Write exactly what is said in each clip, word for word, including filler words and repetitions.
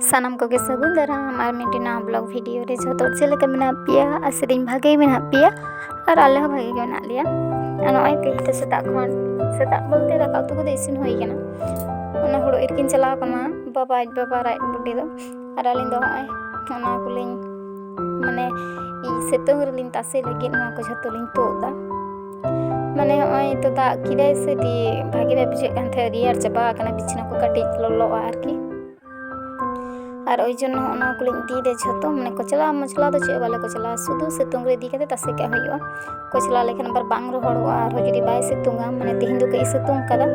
ᱥᱟᱱᱟᱢ ᱠᱚᱜᱮ ᱥᱟᱹᱜᱩᱱ ᱫᱟᱨᱟᱢ ᱟᱨ ᱢᱤᱫᱴᱤᱡ ᱱᱟᱣᱟ ᱵᱞᱚᱜ ᱵᱷᱤᱰᱤᱭᱳ ᱨᱮ᱾ ᱡᱷᱚᱛᱚ ᱦᱚᱲ ᱪᱮᱫ ᱞᱮᱠᱟ ᱢᱮᱱᱟᱜ ᱯᱮᱭᱟ? ᱟᱥᱟᱭᱟᱹᱫᱟᱹᱧ ᱵᱷᱟᱜᱮ ᱜᱮ ᱢᱮᱱᱟᱜ ᱯᱮᱭᱟ ᱟᱨ ᱟᱞᱮ ᱦᱚᱸ ᱵᱷᱟᱜᱮ ᱜᱮ ᱢᱮᱱᱟᱜ ᱞᱮᱭᱟ᱾ ᱟᱨ ᱱᱚᱜᱼᱚᱭ ᱛᱮᱦᱮᱧ ᱫᱚ ᱥᱮᱛᱟᱜ ᱠᱷᱚᱱ, ᱥᱮᱛᱟᱜ ᱵᱚᱞᱛᱮ ᱫᱟᱠᱟ ᱩᱛᱩ ᱠᱚᱫᱚ ᱤᱥᱤᱱ ᱦᱩᱭ ᱠᱟᱱᱟ, ᱚᱱᱟ ᱦᱩᱲᱩ ᱤᱨ ᱠᱤᱱ ᱪᱟᱞᱟᱣ ᱠᱟᱱᱟ ᱵᱟᱵᱟ, ᱟᱡ ᱵᱟᱵᱟ ᱟᱨ ᱟᱡ ᱵᱩᱰᱤ ᱫᱚ᱾ ᱟᱨ ᱟᱹᱞᱤᱧ ᱫᱚ ᱱᱚᱜᱼᱚᱭ ᱚᱱᱟ ᱠᱚᱞᱤᱧ, ᱢᱟᱱᱮ, ᱤᱧ ᱥᱤᱛᱩᱝ ᱨᱮᱞᱤᱧ ᱛᱟᱥᱮ ᱞᱟᱹᱜᱤᱫ ᱱᱚᱣᱟ ᱠᱚ ᱡᱷᱚᱛᱚ ᱞᱤᱧ ᱛᱩᱫ ᱮᱫᱟ᱾ ᱢᱟᱱᱮ, ᱱᱚᱜᱼᱚᱭ ᱛᱚ ᱫᱟᱜ ᱠᱮᱫᱟᱭ ᱥᱮ, ᱫᱤᱭᱮ ᱵᱷᱟᱜᱮ ᱵᱟᱭ ᱵᱩᱡᱷᱟᱹᱜ ᱠᱟᱱ ᱛᱟᱦᱮᱸᱫ, ᱨᱮᱭᱟᱲ ᱪᱟᱵᱟ ᱟᱠᱟᱱᱟ, ᱵᱤᱪᱷᱱᱟᱹ ᱠᱚ ᱠᱟᱹᱴᱤᱡ ᱞᱚᱞᱚᱜᱼᱟ ᱟᱨᱠᱤ᱾ ᱟᱨ ᱳᱭ ᱡᱚᱱᱱᱚ ᱚᱱᱟ ᱠᱚᱞᱤᱧ ᱤᱫᱤᱭᱮᱫᱟ ᱡᱷᱚᱛᱚ, ᱢᱟᱱᱮ, ᱠᱚᱪᱞᱟ ᱢᱚᱪᱞᱟ ᱫᱚ ᱪᱮᱫ ᱦᱚᱸ ᱵᱟᱞᱮ ᱠᱚᱪᱞᱟᱣᱟ, ᱥᱩᱫᱷᱩ ᱥᱤᱛᱩᱝ ᱨᱮ ᱤᱫᱤ ᱠᱟᱛᱮ ᱛᱟᱥᱮ ᱠᱟᱜ ᱦᱩᱭᱩᱜᱼᱟ᱾ ᱠᱚᱪᱞᱟ ᱞᱮᱠᱷᱟᱱ ᱟᱵᱟᱨ ᱵᱟᱝ ᱨᱚᱦᱚᱲᱚᱜᱼᱟ, ᱟᱨᱦᱚᱸ ᱡᱩᱫᱤ ᱵᱟᱭ ᱥᱤᱛᱩᱝᱟ, ᱢᱟᱱᱮ, ᱛᱮᱦᱮᱧ ᱫᱚ ᱠᱟᱹᱡ ᱤᱧ ᱥᱤᱛᱩᱝ ᱠᱟᱫᱟ,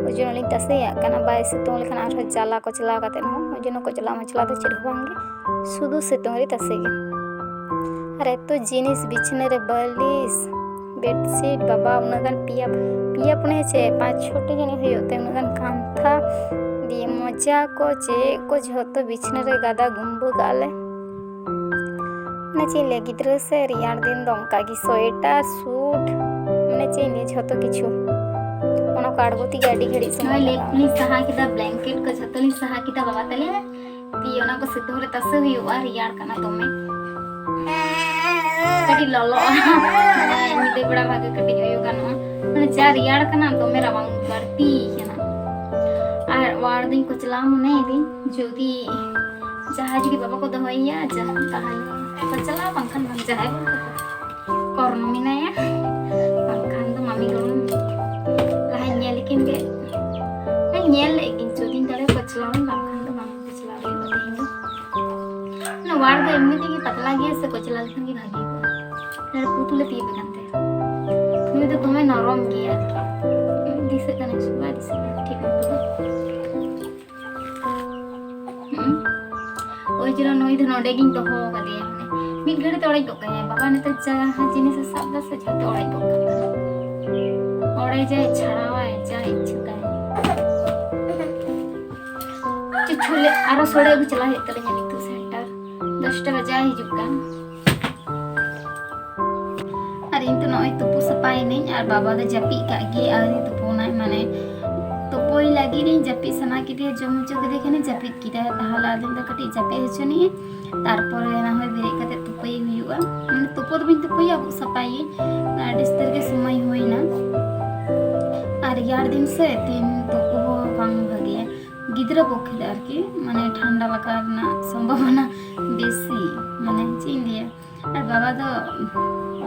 ᱳᱭ ᱡᱚᱱᱱᱚ ᱞᱤᱧ ᱛᱟᱥᱮᱭᱟᱜ ᱠᱟᱱᱟ, ᱵᱟᱭ ᱥᱤᱛᱩᱝ ᱞᱮᱠᱷᱟᱱ ᱟᱨᱦᱚᱸ ᱡᱟᱞᱟ ᱠᱚᱪᱞᱟᱣ ᱠᱟᱛᱮ ᱦᱚᱸ, ᱳᱭ ᱡᱚᱱᱱᱚ ᱠᱚᱪᱞᱟ ᱢᱚᱪᱞᱟ ᱫᱚ ᱪᱮᱫ ᱦᱚᱸ ᱵᱟᱝ ᱜᱮ, ᱥᱩᱫᱷᱩ ᱥᱤᱛᱩᱝ ᱨᱮ ᱛᱟᱥᱮ ᱜᱮ᱾ ᱟᱨ ᱮᱛᱚ ᱡᱤᱱᱤᱥ, ᱵᱤᱪᱷᱱᱟᱹ ᱨᱮ ᱵᱟᱹᱞᱤᱥ, ᱵᱮᱰᱥᱤᱴ, ᱵᱟᱵᱟ, ᱩᱱᱟᱹᱜ ᱜᱟᱱ, ᱯᱮᱭᱟ, ᱯᱮᱭᱟ ᱯᱩᱱᱭᱟᱹ ᱪᱮ ᱯᱟᱸᱪ ᱪᱷᱚᱴᱤ ᱡᱟᱹᱱᱤᱡ ᱦᱩᱭᱩᱜ ᱛᱮ, ᱩᱱᱟᱹᱜ ᱜᱟᱱ ᱠᱟᱱᱛᱷᱟ, ᱫᱤᱭᱮ ᱢᱚᱡᱟ ᱠᱚ, ᱪᱮᱫ ᱠᱚ, ᱡᱷᱚᱛᱚ ᱵᱤᱪᱷᱱᱟᱹ ᱨᱮ ᱜᱟᱫᱟ ᱜᱩᱢᱵᱟᱹ ᱠᱟᱜᱼᱟ ᱞᱮ᱾ ᱢᱟᱱᱮ, ᱪᱮᱫ ᱤᱧ ᱞᱟᱹᱭᱟ, ᱜᱤᱫᱽᱨᱟᱹ ᱥᱮ ᱨᱮᱭᱟᱲ ᱫᱤᱱ ᱫᱚ ᱚᱱᱠᱟ ᱜᱮ, ᱥᱳᱭᱮᱴᱟᱨ, ᱥᱩᱴ, ᱢᱟᱱᱮ, ᱪᱮᱫ ᱤᱧ ᱞᱟᱹᱭᱟ, ᱡᱷᱚᱛᱚ ᱠᱤᱪᱷᱩ ᱚᱱᱟ ᱠᱚ ᱟᱬᱜᱚ ᱛᱮᱜᱮ ᱟᱹᱰᱤ ᱜᱷᱟᱹᱲᱤᱡ ᱥᱚᱢᱚᱭ ᱞᱮᱯ ᱞᱟᱜᱟᱜᱼᱟ᱾ ᱞᱤᱧ ᱥᱟᱦᱟ ᱠᱮᱫᱟ, ᱵᱞᱮᱝᱠᱮᱴ ᱠᱚ ᱡᱷᱚᱛᱚ ᱞᱤᱧ ᱥᱟᱦᱟ ᱠᱮᱫᱟ ᱵᱟᱵᱟ ᱛᱟᱞᱮ᱾ ᱫᱤᱭᱮ ᱚᱱᱟ ᱠᱚ ᱥᱤᱛᱩᱝ ᱨᱮ ᱛᱟᱥᱮ ᱦᱩᱭᱩᱜᱼᱟ, ᱨᱮᱭᱟᱲ ᱠᱟᱱᱟ ᱫᱚᱢᱮ᱾ ᱠᱟᱹᱴᱤᱡ ᱞᱚᱞᱚᱜᱼᱟ᱾ ᱢᱟᱱᱮ, ᱧᱤᱫᱟᱹ ᱵᱮᱲᱟ ᱵᱷᱟᱜᱮ ᱠᱟᱹᱴᱤᱡ ᱩᱭᱩ ᱜᱟᱱᱚᱜᱼᱟ᱾ ᱢᱟᱱᱮ, ᱡᱟ ᱨᱮᱭᱟᱲ ᱠᱟᱱᱟ, ᱫᱚᱢᱮ ᱨᱟᱵᱟᱝ ᱵᱟᱹᱲᱛᱤ ᱠᱟᱱᱟ᱾ ᱟᱨ ᱚᱲᱟᱜ ᱨᱮᱫᱚᱧ ᱠᱚᱪᱞᱟᱣ ᱢᱚᱱᱮᱭᱮᱫᱟᱹᱧ, ᱡᱩᱫᱤ ᱡᱟᱦᱟᱸᱭ ᱡᱩᱫᱤ ᱵᱟᱵᱟ ᱠᱚ ᱫᱚᱦᱚᱭᱮᱭᱟ, ᱡᱟᱦᱟᱸ ᱛᱟᱦᱮᱱ ᱠᱚᱪᱞᱟᱣ, ᱵᱟᱝᱠᱷᱟᱱ ᱵᱟᱝ, ᱡᱟᱦᱟᱸᱭ ᱵᱟᱝ ᱠᱚ ᱠᱚᱨᱱᱚ ᱢᱮᱱᱟᱭᱟ, ᱵᱟᱝᱠᱷᱟᱱ ᱫᱚ ᱢᱟᱢᱤ ᱜᱚᱲᱚᱢ ᱞᱟᱦᱟᱧ ᱧᱮᱞ ᱠᱤᱱ ᱜᱮ᱾ ᱧᱮᱞ ᱞᱮᱫ ᱜᱤᱧ, ᱡᱩᱫᱤᱧ ᱫᱟᱲᱮᱭᱟᱜ ᱠᱚᱪᱞᱟᱣ ᱟᱹᱧ, ᱵᱟᱝᱠᱷᱟᱱ ᱫᱚ ᱵᱟᱝ ᱠᱚᱪᱞᱟᱣ ᱦᱩᱭᱩᱜᱼᱟ ᱛᱮᱦᱮᱧ ᱫᱚ᱾ ᱚᱱᱟ ᱚᱲᱟᱜ ᱨᱮᱫᱚ ᱮᱢᱱᱤ ᱛᱮᱜᱮ ᱯᱟᱛᱞᱟ ᱜᱮᱭᱟ ᱥᱮ, ᱠᱚᱪᱞᱟᱣ ᱞᱮᱠᱷᱟᱱ ᱜᱮ ᱵᱷᱟᱜᱮ ᱠᱚᱜᱼᱟ᱾ ᱟᱨ ᱯᱩᱛᱩᱞᱮ ᱛᱤᱭᱳᱜ ᱠᱟᱱ ᱛᱟᱭᱟ᱾ ᱱᱩᱭ ᱫᱚ ᱫᱚᱢᱮ ᱱᱚᱨᱚᱢ ᱜᱮᱭᱟ ᱟᱨᱠᱤ᱾ ᱫᱤᱥᱟᱹᱜ ᱠᱟᱱᱟ ᱥᱮ ᱵᱟᱭ ᱫᱤᱥᱟᱹᱜ ᱠᱟᱱᱟ ᱴᱷᱤᱠ ᱢᱚᱛᱚ ᱫᱚ᱾ ᱦᱩᱸ᱾ ᱳᱭ ᱡᱮᱱᱚ ᱱᱩᱭ ᱫᱚ ᱱᱚᱰᱮ ᱜᱤᱧ ᱫᱚᱦᱚ ᱠᱟᱫᱮᱭᱟ, ᱢᱟᱱᱮ, ᱢᱤᱫ ᱜᱷᱟᱹᱲᱤ ᱛᱮ ᱚᱲᱮᱡ ᱜᱚᱫ ᱠᱟᱭᱟᱭ᱾ ᱵᱟᱵᱟ ᱱᱮᱛᱟᱨ ᱡᱟᱦᱟᱸ ᱡᱤᱱᱤᱥᱮ ᱥᱟᱵ ᱫᱟ ᱥᱮ, ᱡᱷᱚᱛᱚ ᱚᱲᱮᱡ ᱜᱚᱫ ᱠᱟᱜ ᱠᱟᱱᱟ᱾ ᱚᱲᱮᱡᱟᱭ, ᱪᱷᱟᱲᱟᱣᱟᱭ, ᱡᱟ ᱤᱪᱪᱷᱟᱹ ᱛᱟᱭ᱾ ᱪᱮᱫ ᱪᱷᱚᱞᱮ, ᱟᱨᱚ ᱥᱚᱲᱮ ᱟᱹᱜᱩ ᱪᱟᱞᱟᱜ ᱦᱩᱭᱩᱜ ᱛᱟᱞᱤᱧᱟ ᱱᱤᱛᱚᱜ ᱥᱮᱱᱴᱟᱨ᱾ ᱫᱚᱥᱴᱟ ᱵᱟᱡᱟᱣ ᱦᱤᱡᱩᱜ ᱠᱟᱱ᱾ ᱟᱨ ᱤᱧ ᱫᱚ ᱱᱚᱜᱼᱚᱭ ᱛᱩᱯᱩ ᱥᱟᱯᱷᱟᱭᱮᱱᱟᱹᱧ, ᱟᱨ ᱵᱟᱵᱟ ᱫᱚ ᱡᱟᱹᱯᱤᱫ ᱠᱟᱜ ᱜᱮ, ᱟᱹᱣᱨᱤ ᱛᱩᱯᱩᱱᱟᱭ, ᱢᱟᱱᱮ, ᱛᱩᱯᱩ ᱳᱭ ᱞᱟᱹᱜᱤᱫ ᱤᱧ ᱡᱟᱹᱯᱤᱫ ᱥᱟᱱᱟ ᱠᱮᱫᱮᱭᱟ, ᱡᱚᱢ ᱦᱚᱪᱚ ᱠᱮᱫᱮ ᱠᱷᱟᱱᱮ ᱡᱟᱹᱯᱤᱫ ᱠᱮᱫᱟᱭ᱾ ᱛᱟᱦᱚᱞᱮ ᱟᱫᱚᱧ ᱫᱚ ᱠᱟᱹᱴᱤᱡ ᱡᱟᱹᱯᱤᱫ ᱦᱚᱪᱚ ᱱᱤᱭᱟᱹ, ᱛᱟᱨᱯᱚᱨᱮ ᱱᱟ ᱦᱚᱭ ᱵᱮᱨᱮᱫ ᱠᱟᱛᱮ ᱛᱩᱯᱩᱭ ᱦᱩᱭᱩᱜᱼᱟ᱾ ᱢᱟᱱᱮ ᱛᱩᱯᱩ ᱫᱚ ᱵᱟᱹᱧ ᱛᱩᱯᱩᱭᱟ, ᱟᱵᱩᱜ ᱥᱟᱯᱷᱟᱭᱟᱹᱧ᱾ ᱟᱹᱰᱤ ᱩᱥᱛᱟᱹᱨ ᱜᱮ ᱥᱚᱢᱚᱭ ᱦᱩᱭᱱᱟ᱾ ᱟᱨ ᱨᱮᱭᱟᱲ ᱫᱤᱱ ᱥᱮ ᱛᱤᱱ ᱛᱩᱯᱩ ᱦᱚᱸ ᱵᱟᱝ ᱵᱷᱟᱜᱮᱭᱟ ᱜᱤᱫᱽᱨᱟᱹ ᱯᱚᱠᱠᱷᱮ ᱫᱚ ᱟᱨᱠᱤ, ᱢᱟᱱᱮ ᱴᱷᱟᱱᱰᱟ ᱞᱟᱜᱟᱣ ᱨᱮᱱᱟᱜ ᱥᱚᱢᱵᱷᱚᱵᱚᱱᱟ ᱵᱮᱥᱤ, ᱢᱟᱱᱮ ᱪᱮᱫ ᱤᱧ ᱞᱟᱹᱭᱟ᱾ ᱟᱨ ᱵᱟᱵᱟ ᱫᱚ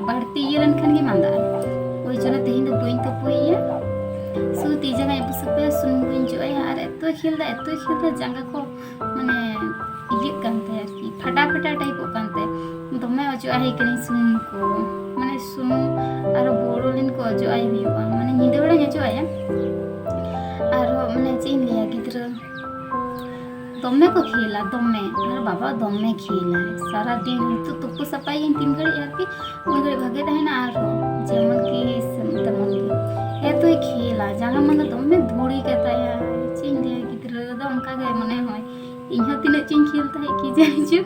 ᱵᱟᱹᱲᱛᱤ ᱤᱭᱟᱹ ᱞᱮᱱᱠᱷᱟᱱ ᱜᱮ ᱢᱟᱸᱫᱟᱜᱼᱟ᱾ ᱳᱭ ᱡᱚᱱᱱᱚ ᱛᱮᱦᱮᱧ ᱫᱚ ᱵᱟᱹᱧ ᱛᱩᱯᱩᱭᱮᱭᱟ, ᱥᱩᱫᱷᱩ ᱛᱤ ᱡᱟᱸᱜᱟᱧ ᱟᱹᱵᱩᱜ ᱥᱟᱯᱷᱟᱭᱟ, ᱥᱩᱱᱩᱢ ᱠᱚᱧ ᱚᱡᱚᱜ ᱟᱭᱟ, ᱟᱨ ᱮᱛᱚᱭ ᱠᱷᱮᱞ ᱫᱟ, ᱮᱛᱚᱭ ᱠᱷᱮᱞ ᱫᱟ, ᱡᱟᱸᱜᱟ ᱠᱚ ᱢᱟᱱᱮ ᱤᱭᱟᱹᱜ ᱠᱟᱱ ᱛᱟᱭᱟ ᱟᱨᱠᱤ, ᱯᱷᱟᱴᱟ ᱯᱷᱟᱴᱟ ᱴᱟᱭᱤᱯᱚᱜ ᱠᱟᱱ ᱛᱟᱭᱟ᱾ ᱫᱚᱢᱮ ᱚᱡᱚᱜ ᱟᱭ ᱠᱟᱹᱱᱟᱹᱧ ᱥᱩᱱᱩᱢ ᱠᱚ, ᱢᱟᱱᱮ ᱥᱩᱱᱩᱢ ᱟᱨᱚ ᱵᱳᱨᱳᱞᱤᱱ ᱠᱚ ᱚᱡᱚᱜ ᱟᱭ ᱦᱩᱭᱩᱜᱼᱟ, ᱢᱟᱱᱮ ᱧᱤᱫᱟᱹ ᱵᱮᱲᱟᱧ ᱚᱡᱚᱜ ᱟᱭᱟ᱾ ᱟᱨᱦᱚᱸ ᱢᱟᱱᱮ ᱪᱮᱫ ᱤᱧ ᱞᱟᱹᱭᱟ, ᱜᱤᱫᱽᱨᱟᱹ ᱫᱚᱢᱮ ᱠᱚ ᱠᱷᱮᱞᱟ, ᱫᱚᱢᱮ᱾ ᱟᱨ ᱵᱟᱵᱟ ᱫᱚᱢᱮ ᱠᱷᱮᱞᱟᱭ ᱥᱟᱨᱟᱫᱤᱱ, ᱱᱤᱛᱚᱜ ᱛᱩᱯᱩ ᱥᱟᱯᱷᱟᱭᱮᱭᱟᱹᱧ ᱛᱤᱱ ᱜᱷᱟᱹᱲᱤᱡ ᱟᱨᱠᱤ, ᱩᱱ ᱜᱷᱟᱹᱲᱤᱡ ᱵᱷᱟᱜᱮ ᱛᱟᱦᱮᱱᱟ, ᱟᱨᱦᱚᱸ ᱡᱮᱢᱚᱱ ᱠᱤ ᱛᱮᱢᱚᱱ ᱜᱮ᱾ ᱮᱛᱚᱭ ᱠᱷᱮᱞᱟ, ᱡᱟᱸᱜᱟ ᱢᱟᱸᱜᱟ ᱫᱚᱢᱮ ᱫᱷᱩᱲᱤ ᱠᱟᱛᱟᱭᱟ᱾ ᱪᱮᱫ ᱤᱧ ᱞᱟᱹᱭᱟ, ᱜᱤᱫᱽᱨᱟᱹ ᱫᱚ ᱚᱱᱠᱟ ᱜᱮ ᱢᱚᱱᱮ ᱦᱚᱭ᱾ ᱤᱧ ᱦᱚᱸ ᱛᱤᱱᱟᱹᱜ ᱪᱚᱧ ᱠᱷᱮᱞ ᱛᱟᱦᱮᱸᱫ ᱠᱤ ᱡᱟᱭ ᱪᱚ,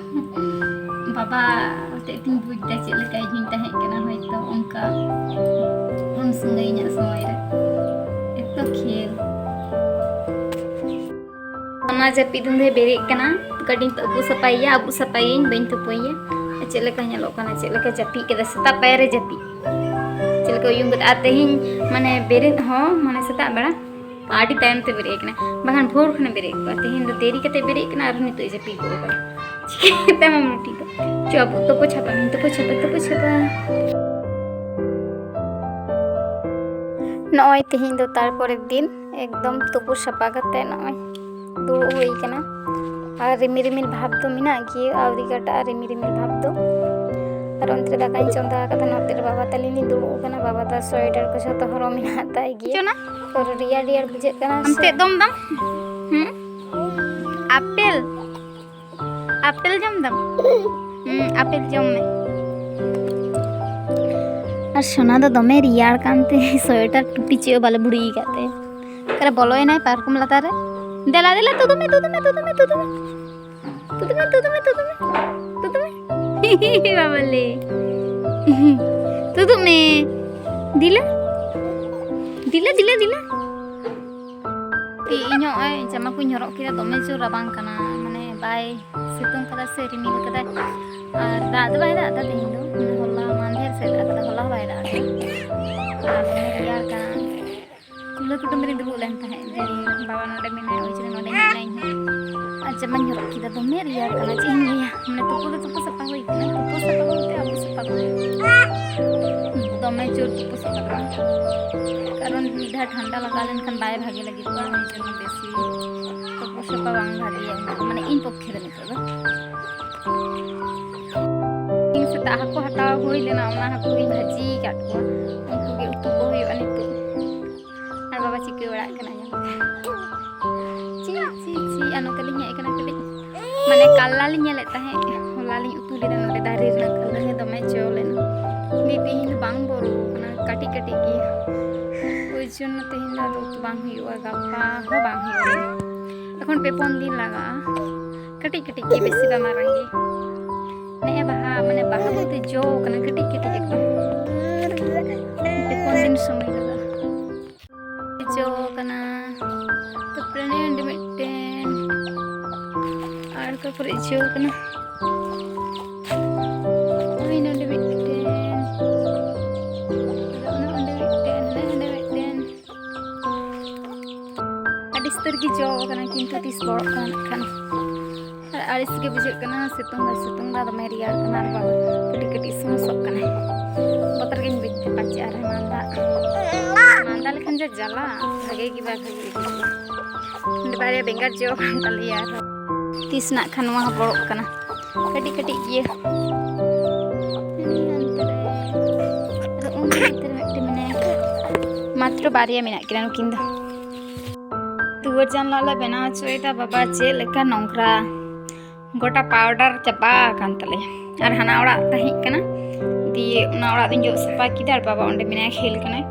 ᱵᱟᱵᱟ ᱦᱚᱛᱮᱡ ᱛᱤᱧ ᱵᱩᱡᱽ ᱫᱟ ᱪᱮᱫ ᱞᱮᱠᱟ ᱤᱧ ᱦᱚᱧ ᱛᱟᱦᱮᱸ ᱠᱟᱱᱟ, ᱦᱚᱭᱛᱚ ᱚᱱᱠᱟ ᱩᱱ ᱥᱚᱢᱚᱭ, ᱤᱧᱟᱹᱜ ᱥᱚᱢᱚᱭ ᱨᱮ ᱮᱛᱚ ᱠᱷᱮᱞ᱾ ᱚᱱᱟ ᱡᱟᱹᱯᱤᱫ ᱫᱤᱱ ᱫᱚᱭ ᱵᱮᱨᱮᱫ ᱠᱟᱱᱟ, ᱠᱟᱹᱴᱤᱡ ᱛᱩᱯᱩ ᱥᱟᱯᱷᱟᱭᱮᱭᱟ, ᱟᱹᱵᱩᱜ ᱥᱟᱯᱷᱟᱭᱮᱭᱟᱹᱧ, ᱵᱟᱹᱧ ᱛᱩᱯᱩᱭᱮᱭᱟ᱾ ᱪᱮᱫ ᱞᱮᱠᱟ ᱧᱮᱞᱚᱜ ᱠᱟᱱᱟ, ᱪᱮᱫ ᱞᱮᱠᱟ ᱡᱟᱹᱯᱤᱫ ᱠᱮᱫᱟ, ᱥᱮᱛᱟᱜ ᱯᱟᱭᱟᱨ ᱨᱮ ᱡᱟᱹᱯᱤᱫ, ᱪᱮᱫ ᱞᱮᱠᱟ ᱩᱭᱩᱝ ᱠᱟᱛᱮ᱾ ᱟᱨ ᱛᱮᱦᱮᱧ ᱢᱟᱱᱮ ᱵᱮᱨᱮᱫ ᱦᱚᱸ ᱢᱟᱱᱮ ᱥᱮᱛᱟᱜ ᱵᱮᱲᱟ ᱟᱹᱰᱤ ᱛᱟᱭᱚᱢ ᱛᱮ ᱵᱮᱨᱮᱫ ᱠᱟᱱᱟ, ᱵᱟᱠᱷᱟᱱ ᱵᱷᱳᱨ ᱠᱷᱚᱱᱮ ᱵᱮᱨᱮᱫ ᱠᱚᱜᱼᱟ᱾ ᱛᱮᱦᱮᱧ ᱫᱚ ᱫᱮᱨᱤ ᱠᱟᱛᱮ ᱵᱮᱨᱮᱫ ᱠᱟᱱᱟ ᱟᱨ ᱱᱤᱛᱚᱜ ᱡᱟᱹᱯᱤᱫ ᱜᱚᱜ ᱠᱟᱱᱟ᱾ ᱪᱤᱠᱟᱹᱭ ᱛᱟᱢᱟ ᱢᱩᱴᱤ ᱫᱚ? ᱪᱚ ᱟᱹᱵᱩᱜ ᱛᱩᱯᱩ ᱪᱷᱟᱯᱟ, ᱛᱩᱯᱩ ᱪᱷᱟᱯᱟ, ᱛᱩᱯᱩ ᱪᱷᱟᱯᱟ᱾ ᱱᱚᱜᱼᱚᱭ ᱛᱮᱦᱮᱧ ᱫᱚ ᱛᱟᱨᱯᱚᱨᱮᱨ ᱫᱤᱱ ᱮᱠᱫᱚᱢ ᱛᱩᱯᱩ ᱥᱟᱯᱷᱟ ᱠᱟᱛᱮ ᱱᱚᱜᱼᱚᱭ ᱫᱩᱲᱩᱵ ᱦᱩᱭ ᱠᱟᱱᱟ᱾ ᱟᱨ ᱨᱤᱢᱤᱞ ᱨᱤᱢᱤᱞ ᱵᱷᱟᱵᱽ ᱫᱚ ᱢᱮᱱᱟᱜ ᱜᱮᱭᱟ, ᱟᱹᱣᱨᱤ ᱠᱟᱴᱟᱜᱼᱟ ᱨᱤᱢᱤᱞ ᱨᱤᱢᱤᱞ ᱵᱷᱟᱵᱽ ᱫᱚ᱾ ᱟᱨ ᱚᱱᱛᱮ ᱨᱮ ᱫᱟᱠᱟᱧ ᱪᱚᱸᱫᱟ ᱟᱠᱟᱫᱟ, ᱱᱚᱛᱮ ᱨᱮ ᱵᱟᱵᱟ ᱛᱟᱹᱞᱤᱧ ᱞᱤᱧ ᱫᱩᱲᱩᱵ ᱟᱠᱟᱱᱟ᱾ ᱵᱟᱵᱟ ᱫᱚ ᱥᱳᱭᱮᱴᱟᱨ ᱠᱚ ᱡᱷᱚᱛᱚ ᱦᱚᱨᱚᱜ ᱢᱮᱱᱟᱜ ᱛᱟᱭ ᱜᱮᱭᱟ᱾ ᱪᱚᱱᱟ? ᱯᱩᱨᱟᱹ ᱨᱮᱭᱟᱲ ᱨᱮᱭᱟᱲ ᱵᱩᱡᱷᱟᱹᱜ ᱠᱟᱱᱟ᱾ ᱟᱢ ᱪᱮᱫ ᱫᱚᱢ ᱫᱟᱢ? ᱦᱩᱸ? ᱟᱯᱮᱞ? ᱟᱯᱮᱞ ᱡᱚᱢ ᱫᱟᱢ? ᱦᱩᱸ, ᱟᱯᱮᱞ ᱡᱚᱢ ᱢᱮ᱾ ᱟᱨ ᱥᱳᱱᱟ ᱫᱚ ᱫᱚᱢᱮ ᱨᱮᱭᱟᱲ ᱠᱟᱱᱛᱮ ᱥᱳᱭᱮᱴᱟᱨ ᱴᱩᱯᱤ ᱪᱮᱫ ᱦᱚᱸ ᱵᱟᱞᱮ ᱵᱷᱩᱲᱤ ᱟᱠᱟᱫ ᱛᱟᱭᱟ᱾ ᱚᱠᱟᱨᱮ ᱵᱚᱞᱚᱭᱮᱱᱟᱭ ᱯᱟᱨᱠᱚᱢ ᱞᱟᱛᱟᱨ ᱨᱮ᱾ ᱫᱮᱞᱟ, ᱫᱮᱞᱟ, ᱛᱩᱫᱩ ᱢᱮ, ᱛᱩᱫᱩ ᱢᱮ, ᱛᱩᱫᱩ ᱢᱮ, ᱛᱩᱫᱩ ᱢᱮ᱾ ᱛᱩᱫᱩ ᱢᱮ, ᱛᱩᱫᱩ ᱢᱮ, ᱛᱩᱫᱩ ᱢᱮ᱾ ᱛᱩᱫᱩ ᱢᱮ᱾ ᱵᱟᱵᱟ ᱞᱮ᱾ ᱛᱩᱫᱩᱜ ᱢᱮ᱾ ᱫᱤᱞᱟ᱾ ᱫᱤᱞᱟ, ᱫᱤᱞᱟ, ᱫᱤᱞᱟ᱾ ᱛᱤ ᱤᱧ ᱱᱚᱜᱼᱚᱭ ᱡᱟᱢᱟ ᱠᱚᱧ ᱦᱚᱨᱚᱜ ᱠᱮᱫᱟ, ᱫᱚᱢᱮ ᱡᱳᱨ ᱨᱟᱵᱟᱝ ᱠᱟᱱᱟ, ᱢᱟᱱᱮ ᱵᱟᱭ ᱥᱤᱛᱩᱝ ᱠᱟᱫᱟ ᱥᱮ ᱨᱤᱢᱤᱞ ᱠᱟᱫᱟᱭ, ᱟᱨ ᱫᱟᱜ ᱫᱚ ᱵᱟᱭ ᱫᱟᱜ ᱮᱫᱟ ᱛᱮᱦᱮᱧ ᱫᱚ, ᱢᱟᱱᱮ ᱦᱚᱞᱟ ᱢᱟᱦᱫᱮᱨ ᱥᱮᱫ ᱫᱟᱜ ᱠᱟᱫᱟ, ᱦᱚᱞᱟ ᱦᱚᱸ ᱵᱟᱭ ᱫᱟᱜ ᱠᱟᱫᱟ᱾ ᱟᱨ ᱫᱚᱢᱮ ᱨᱮᱭᱟᱲ ᱠᱟᱱᱟ᱾ ᱪᱩᱞᱦᱟᱹ ᱠᱩᱴᱟᱹᱢ ᱨᱤᱧ ᱫᱩᱲᱩᱵ ᱞᱮᱱ ᱛᱟᱦᱮᱸᱫ, ᱫᱤᱭᱮ ᱵᱟᱵᱟ ᱱᱚᱰᱮ ᱢᱮᱱᱟᱭᱟ, ᱳᱭ ᱡᱮ ᱱᱚᱰᱮ ᱢᱮᱱᱟᱭ ᱦᱟᱸᱜ᱾ ᱟᱨ ᱡᱟᱢᱟᱧ ᱦᱚᱨᱚᱜ ᱠᱮᱫᱟ, ᱫᱚᱢᱮ ᱨᱮᱭᱟᱲ ᱠᱟᱱᱟ, ᱪᱮᱫ ᱤᱧ ᱞᱟᱹᱭᱟ, ᱢᱟᱱᱮ ᱛᱩᱯᱩ ᱫᱚ ᱛᱩᱯᱩ ᱥᱟᱯᱷᱟ ᱦᱩᱭ ᱠᱟᱱᱟ, ᱛᱩᱯᱩ ᱥᱟᱯᱷᱟ ᱵᱚᱞᱛᱮ ᱟᱵᱚ ᱥᱟᱯᱷᱟ ᱠᱚ, ᱫᱚᱢᱮ ᱡᱳᱨ ᱛᱩᱯᱩ ᱥᱟᱯᱷᱟ ᱫᱚ ᱵᱟᱝ, ᱠᱟᱨᱚᱱ ᱢᱤᱫ ᱫᱷᱟᱣ ᱴᱷᱟᱱᱰᱟ ᱞᱟᱜᱟᱣ ᱞᱮᱱᱠᱷᱟᱱ ᱵᱟᱭ ᱵᱷᱟᱜᱮ ᱞᱟᱹᱜᱤᱫᱚᱜᱼᱟ, ᱚᱱᱟ ᱡᱚᱱᱱᱚ ᱵᱮᱥᱤ ᱛᱩᱯᱩ ᱥᱟᱯᱷᱟ ᱵᱟᱝ ᱵᱷᱟᱜᱮᱭᱟ, ᱢᱟᱱᱮ ᱤᱧ ᱯᱚᱠᱠᱷᱮ ᱫᱚ ᱱᱤᱛᱚᱜ ᱫᱚ᱾ ᱤᱧ ᱥᱮᱛᱟᱜ ᱦᱟᱹᱠᱩ ᱦᱟᱛᱟᱣ ᱦᱩᱭ ᱞᱮᱱᱟ, ᱚᱱᱟ ᱦᱟᱹᱠᱩ ᱜᱤᱧ ᱵᱷᱟᱹᱡᱤ ᱟᱠᱟᱫ ᱠᱚᱣᱟ, ᱩᱱᱠᱩ ᱜᱮ ᱩᱛᱩ ᱠᱚ ᱦᱩᱭᱩᱜᱼᱟ ᱱᱤᱛᱚᱜ᱾ ᱟᱨ ᱵᱟᱵᱟ ᱪᱤᱠᱟᱹ ᱵᱟᱲᱟᱜ ᱠᱟᱱᱟ ᱧᱮᱞ ᱯᱮ᱾ ᱪᱤ, ᱪᱤ, ᱪᱤ, ᱟᱨ ᱱᱚᱛᱮ ᱞᱤᱧ ᱦᱮᱡ ᱟᱠᱟᱱᱟ ᱠᱟᱹᱴᱤᱡ, ᱢᱟᱱᱮ ᱠᱟᱞᱞᱟ ᱞᱤᱧ ᱧᱮᱞᱮᱫ ᱛᱟᱦᱮᱸᱫ, ᱦᱚᱞᱟ ᱞᱤᱧ ᱩᱛᱩ ᱞᱮᱫᱟ ᱱᱚᱰᱮ ᱫᱟᱨᱮ ᱨᱮᱱᱟᱜ ᱠᱟᱞᱞᱟ ᱜᱮ ᱫᱚᱢᱮ ᱡᱚ ᱞᱮᱱᱟ᱾ ᱫᱤ ᱛᱮᱦᱮᱧ ᱫᱚ ᱵᱟᱝ ᱵᱚᱨᱚ ᱟᱠᱟᱱᱟ, ᱠᱟᱹᱴᱤᱡ ᱠᱟᱹᱴᱤᱡ ᱜᱮ, ᱳᱭ ᱡᱚᱱᱱᱚ ᱛᱮᱦᱮᱧ ᱫᱚ ᱟᱫᱚ ᱩᱛᱩ ᱵᱟᱝ ᱦᱩᱭᱩᱜᱼᱟ, ᱜᱟᱯᱟ ᱦᱚᱸ ᱵᱟᱝ ᱦᱩᱭᱩᱜᱼᱟ᱾ ᱮᱠᱷᱚᱱ ᱯᱮ ᱯᱩᱱ ᱫᱤᱱ ᱞᱟᱜᱟᱜᱼᱟ, ᱠᱟᱹᱴᱤᱡ ᱠᱟᱹᱴᱤᱡ ᱜᱮ, ᱵᱮᱥᱤ ᱵᱟᱝ ᱢᱟᱨᱟᱝ ᱜᱮ᱾ ᱱᱮᱜᱼᱮ ᱵᱟᱦᱟ, ᱢᱟᱱᱮ ᱵᱟᱦᱟ ᱵᱚᱞᱛᱮ ᱡᱚ ᱠᱟᱱᱟ, ᱠᱟᱹᱴᱤᱡ ᱠᱟᱹᱴᱤᱡ ᱮᱠᱫᱚᱢ ᱯᱮ ᱯᱩᱱ ᱫᱤᱱ ᱥᱚᱢᱚᱭ ᱞᱟᱜᱟᱜᱼᱟ᱾ ᱡᱚ ᱠᱟᱱᱟ, ᱛᱟᱨᱯᱚᱨᱮ ᱱᱚᱰᱮ ᱢᱤᱫᱴᱮᱱ, ᱟᱨ ᱚᱠᱟ ᱠᱚᱨᱮ ᱡᱚ ᱠᱟᱱᱟ, ᱳᱭ ᱱᱚᱰᱮ ᱢᱤᱫᱴᱮᱱ, ᱟᱨ ᱚᱱᱮ ᱚᱸᱰᱮ ᱢᱤᱫᱴᱮᱱ, ᱦᱟᱱᱮ ᱦᱟᱸᱰᱮ ᱢᱤᱫᱴᱮᱱ᱾ ᱟᱹᱰᱤ ᱩᱥᱛᱟᱹᱨ ᱜᱮ ᱡᱚ ᱠᱟᱱᱟ, ᱠᱤᱱᱛᱩ ᱛᱤᱥ ᱵᱚᱲᱚᱜ ᱠᱟᱱᱟ ᱱᱟᱜ ᱠᱷᱟᱱ᱾ ᱟᱨ ᱟᱹᱲᱤᱥ ᱜᱮ ᱵᱩᱡᱷᱟᱹᱜ ᱠᱟᱱᱟ, ᱥᱤᱛᱩᱝ ᱫᱚ ᱥᱤᱛᱩᱝ ᱫᱟ, ᱫᱚᱢᱮ ᱨᱮᱭᱟᱲ ᱠᱟᱱᱟ, ᱟᱨ ᱵᱟᱵᱟ ᱠᱟᱹᱴᱤᱡ ᱠᱟᱹᱴᱤᱡ ᱥᱚᱥᱚᱜ ᱠᱟᱱᱟᱭ᱾ ᱵᱚᱛᱚᱨ ᱜᱤᱧ ᱵᱩᱡᱽ ᱫᱟ ᱯᱟᱪᱮ ᱟᱨᱦᱚᱸ ᱢᱟᱸᱫᱟ, ᱢᱟᱸᱫᱟ ᱞᱮᱠᱷᱟᱱ ᱡᱟ ᱡᱟᱞᱟ, ᱵᱷᱟᱜᱮ ᱜᱮ ᱵᱟᱭ ᱵᱷᱟᱜᱮ ᱵᱩᱡᱷᱟᱹᱜᱼᱟ᱾ ᱱᱚᱰᱮ ᱵᱟᱨᱭᱟ ᱵᱮᱸᱜᱟᱲ ᱡᱚ ᱠᱟᱱ ᱛᱟᱞᱮᱭᱟ, ᱟᱨᱦᱚᱸ ᱛᱤᱥ ᱱᱟᱜ ᱠᱷᱟᱱ ᱱᱚᱣᱟ ᱦᱚᱸ ᱵᱚᱲᱚᱜ ᱠᱟᱱᱟ᱾ ᱠᱟᱹᱴᱤᱡ ᱠᱟᱹᱴᱤᱡ ᱜᱮᱭᱟ᱾ ᱦᱟᱱᱮ ᱦᱟᱱᱛᱮ ᱨᱮ᱾ ᱟᱫᱚ ᱩᱱᱤ ᱦᱟᱱᱛᱮ ᱨᱮ ᱢᱤᱫᱴᱮᱱ ᱢᱮᱱᱟᱭᱟ᱾ ᱢᱟᱛᱨᱚ ᱵᱟᱨᱭᱟ ᱢᱮᱱᱟᱜ ᱠᱤᱱᱟ ᱱᱩᱠᱤᱱ ᱫᱚ᱾ ᱫᱩᱣᱟᱹᱨ ᱡᱟᱱᱞᱟ ᱞᱮ ᱵᱮᱱᱟᱣ ᱦᱚᱪᱚᱭᱮᱫᱟ, ᱵᱟᱵᱟ ᱪᱮᱫ ᱞᱮᱠᱟ ᱱᱚᱝᱨᱟ, ᱜᱚᱴᱟ ᱯᱟᱣᱰᱟᱨ ᱪᱟᱵᱟ ᱟᱠᱟᱱ ᱛᱟᱞᱮᱭᱟ᱾ ᱟᱨ ᱦᱟᱱᱟ ᱚᱲᱟᱜ ᱛᱟᱦᱮᱸ ᱠᱟᱱᱟ, ᱫᱤᱭᱮ ᱚᱱᱟ ᱚᱲᱟᱜ ᱫᱚᱧ ᱡᱚᱜ ᱥᱟᱯᱷᱟ ᱠᱮᱫᱟ, ᱟᱨ ᱵᱟᱵᱟ ᱚᱸᱰᱮ ᱢᱮᱱᱟᱭᱟ, ᱠᱷᱮᱞ ᱠᱟᱱᱟᱭ᱾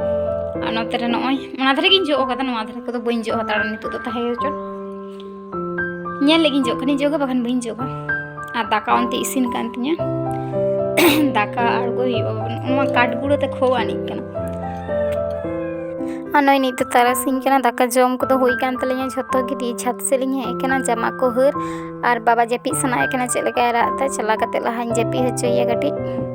ᱟᱨ ᱱᱚᱛᱮ ᱨᱮ ᱱᱚᱜᱼᱚᱭ ᱚᱱᱟ ᱫᱷᱟᱨᱮ ᱜᱤᱧ ᱡᱚᱜ ᱟᱠᱟᱫᱟ, ᱱᱚᱣᱟ ᱫᱷᱟᱨᱮ ᱠᱚᱫᱚ ᱵᱟᱹᱧ ᱡᱚᱜ ᱦᱟᱛᱟᱲᱟ ᱱᱤᱛᱚᱜ ᱫᱚ, ᱛᱟᱦᱮᱸ ᱦᱚᱪᱚ᱾ ᱧᱮᱞ ᱞᱟᱹᱜᱤᱫ ᱤᱧ ᱡᱚᱜ ᱠᱷᱟᱱᱤᱧ ᱡᱚᱜᱟ, ᱵᱟᱠᱷᱟᱱ ᱵᱟᱹᱧ ᱡᱚᱜᱟ᱾ ᱟᱨ ᱫᱟᱠᱟ ᱚᱱᱛᱮ ᱤᱥᱤᱱ ᱠᱟᱱ ᱛᱤᱧᱟᱹ᱾ ᱫᱟᱠᱟ ᱟᱬᱜᱚᱭ ᱦᱩᱭᱩᱜᱼᱟ᱾ ᱱᱚᱣᱟ ᱠᱟᱴ ᱜᱩᱲᱟᱹ ᱛᱮ ᱠᱷᱳᱣᱟ ᱟᱹᱱᱤᱡ ᱠᱟᱱᱟ᱾ ᱟᱨ ᱱᱚᱜᱼᱚᱭ ᱱᱤᱛ ᱫᱚ ᱛᱟᱨᱟᱥᱤᱧ ᱠᱟᱱᱟ, ᱫᱟᱠᱟ ᱡᱚᱢ ᱠᱚᱫᱚ ᱦᱩᱭ ᱠᱟᱱ ᱛᱟᱞᱤᱧᱟ ᱡᱷᱚᱛᱚ ᱜᱮ᱾ ᱫᱤᱭᱮ ᱪᱷᱟᱛ ᱥᱮᱫ ᱞᱤᱧ ᱦᱮᱡ ᱟᱠᱟᱱᱟ, ᱡᱟᱢᱟ ᱠᱚ ᱦᱟᱹᱨ, ᱟᱨ ᱵᱟᱵᱟ ᱡᱟᱹᱯᱤᱫ ᱥᱟᱱᱟᱭᱮ ᱠᱟᱱᱟ, ᱪᱮᱫ ᱞᱮᱠᱟᱭ ᱨᱟᱜ ᱮᱫᱟ, ᱪᱟᱞᱟᱣ ᱠᱟᱛᱮ ᱞᱟᱦᱟᱧ ᱡᱟᱹᱯᱤᱫ ᱦᱚᱪᱚᱭᱮᱭᱟ ᱠᱟᱹᱴᱤᱡ᱾